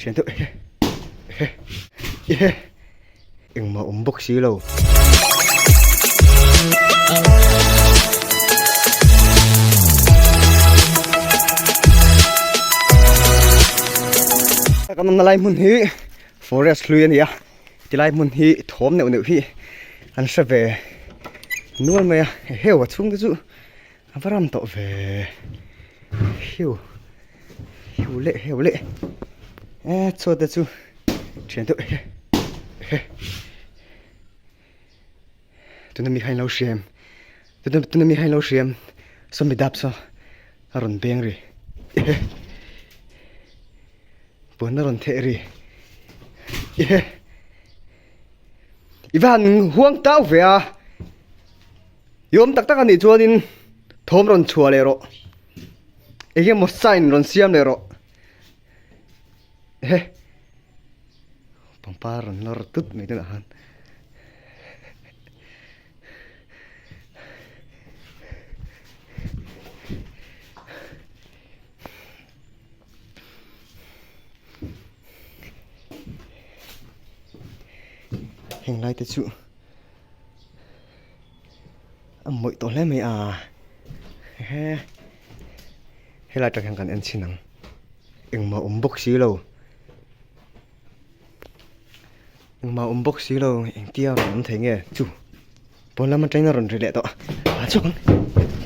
Thian deuh ehe ehe ehe engmah awm bawk si lo. Kan awmna lai hmun hi forest hlui a ni a tilai hmun hi thawm neuh neuh hi an hre ve nual mai a heu a chhung te chu a va ram tawh ve heu. Heu leh heu leh e chhuat te chu thian deuh he he tuna mi kha in lo hriam tuna tuna mi kha in lo hriam saw mi dap saw a rawn beng ri he puan a rawn theh ri he i va han huang tau ve a i awm tak tak a nih chuanin thawm rawn chhuah leh rawh. Eng emaw sign rawn siam leh rawh ehe pangpar rawn nawr tut mai tunah khan heng lai te chu a mawih tawh hle mai a ehe helai atang hian kan en chhin ang engmah awm bawk si lo engmah awm bawk si lo engtia rawn awm thei nge chu pawn lam atangin a rawn ri leh tawh a chhuak ang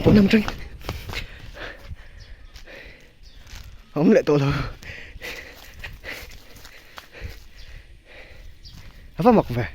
pawn lam atangin a awm leh tawh lo a va mak ve.